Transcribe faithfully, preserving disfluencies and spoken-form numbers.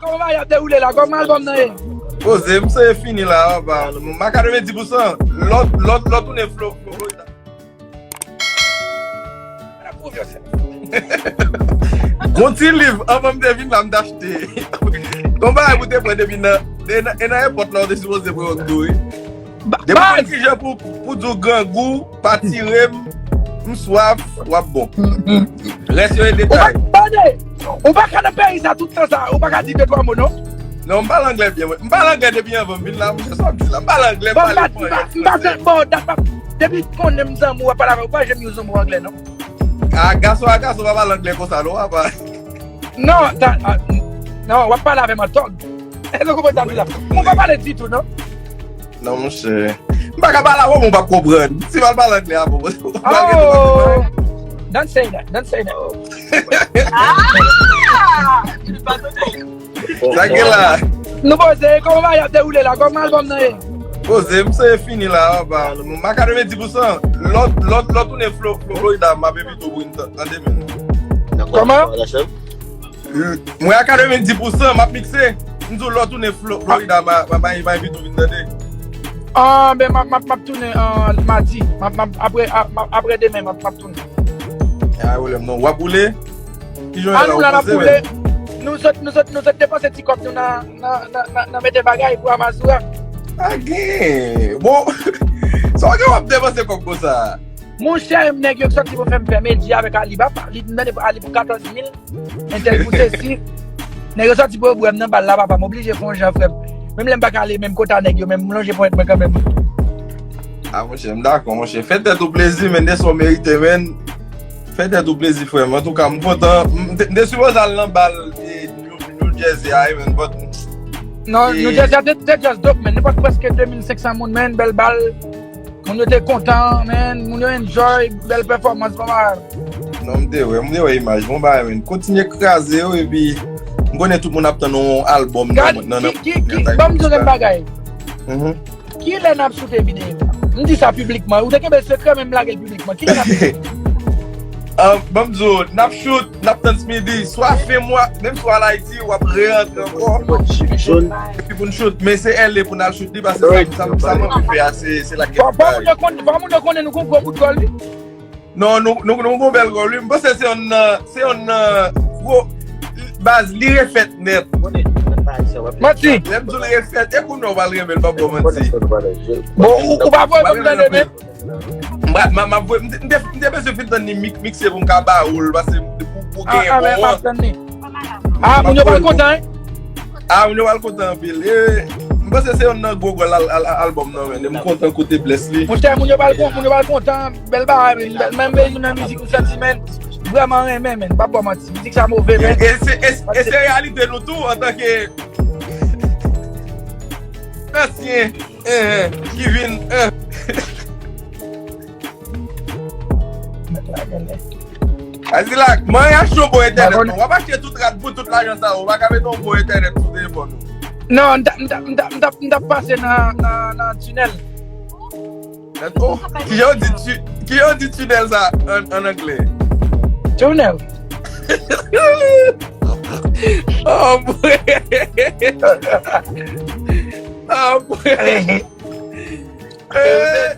Kòman bagay ap dewoule la? Kòman albòm nan ye? Poze, m se fini la, apa. M a katrevenndis pousan. Lòt, lòt, lòt tounen Flo, Flo, Florida. Gon ti liv, anvan m te vin la, m t achte. Gon bagay pou te pran depi nan, e nan, e nan èpòt la, ou te sipoze pran yon tou, wi. Depi w konn kijan pou, pou di w grangou, pa tire m, m swaf, w ap bon. Rès yo e detay. Ou pa, tande, ou pa ka nan peyi sa tout tan sa, ou pa ka di de twa mo, non? Non, m pale anglè byen, mwen. M pale anglè depi anvan m vin la, monchè, sa w ap di la. M pale anglè, m pale franse. Bon, dat m ap, depi konnen m zanmi w, w ap pale avè w, ou pa janm yon zanmi w anglè, non? A, gason a gason pa pale anglè konsa, non, apa. Non, non, w ap pale avè m an tòg. Èske w konprann sa m di la? Mwen pa pale ditou, non. Non, monchè. M pa ka pale avè w, mwen pa konprann. Si m al pale anglè avè w, mwen pa gen dwa konprann. Don't say that. Don't say that. Ah! Sa gen la. Nou poze, kòman bagay ap dewoule la? Kòman albòm nan ye? Poze, m se fini la, apa. M a katrevenndis pousan. Lòt, lòt, lòt tounen Flo, Flo, Florida, m ap envite w pou n tande, men. Kòman? Mwen a katrevenndis pousan, m ap mikse. M di w lè w tounen Flo-, Florida, m a, m a, m a, m a envite w vin tande. Ah, ben, m ap, m ap, m ap tounen, ah, madi. M ap, m ap, apre, a, m ap, apre demen, m ap, m ap tounen. A, pwoblèm non. W ap boule? Ki jan w la, w ap boule? Nou sot, nou sot, nou sot depanse ti kòb nou nan, nan, nan, nan, nan mete bagay pou Amazura. A gen. Bon, sa w gen w ap depanse kòb konsa? Monchè, nèg yo soti pou fè m fè medya avèk Alib, apa. Li mande Alib pou katòz mil. Entèl pou sesi. Nèg yo soti pou yo bwè m nan bal la, papa, m oblije fè yon jan, frè m. Menm lè m pa ka ale menm kote a nèg yo, men m lonje ponyèt mwen kanmenm. A, monchè, m dakò, monchè. Fè tèt ou plezi, men, de sa w merite, men. Fè tèt ou plezi, frè m. Antouka, m kontan. M te, m te sipoze al nan bal, e, New, New Jersey a, men, but. Non, New Jersey a te, te just dope, men. Nou pat prèske de mil senk san moun, men, bèl bal. Moun yo te kontan, man. Moun yo enjoy. Bèl pèfòmans, papa. Non, m te wè, m te wè imaj. Bon bagay, men. Kontinye kraze yo, epi m konnen tout moun ap tann yon albòm nan, nan, nan, ki, ki, ban m di w yon bagay. Kilè n ap choute videyo a? M di sa piblikman. Ou te kenbe l sekrè, men m lage l piblikman. Kilè n ap choute? Ah, ban m di w, n ap shoot, n ap tann Smithy, swa fen mwa, menm si w al Ayiti, w ap re-rantre ankò. Epi pou n shoot, men se L A pou n al shoot li, paske sa, sa, sa m anvi fè a, se, se lakèt. Fò, fò moun yo konn, fò moun yo konnen nou gon gwo bout gòl, wi. Non, nou, nou, nou gon bèl gòl, wi. M panse se yonn nan, se yonn nan gwo baz, li refèt nèt. Manti. Lè m di w li refèt, e kounye a w pral renmen l, pa ba w manti. Bon, ou, ou pa voye pou m tande, men. M pa, m, m ap voye, m te, m te, m te bezwen fin tann li mik-, mikse pou m ka ba ou l, paske pou, pou genyen bon an. Ah, moun yo pral kontan, hein? Ah, moun yo pral kontan anpil. E, m panse se yonn nan gwo gòl al-, al-, al-, albòm nan, men. M kontan kote blès li. Monchè, moun yo pral kon-, moun yo pral kontan. Bèl bagay, men. Bèl, men, men, men mizik ou santi, men. Vrèman renmen, men. Pa ba w manti. Mizik sa move, men. E, e se, e, e se reyalite nou tou, antanke ansyen. Eh, ki vin, eh. Azilak, mwen achte yon bon entènèt non. W ap achte tout rad pou tout lajan sa yo. W pa ka mete yon bon entènèt sou telefòn ou. Non, m t ap, m t ap, m t ap, m t ap, m t ap pase nan, nan, nan tinèl. Nan, oh, kijan yo di ti-, kijan yo di tinèl sa an, an anglè? Tinèl. Oh, boy. Oh, boy. Eh,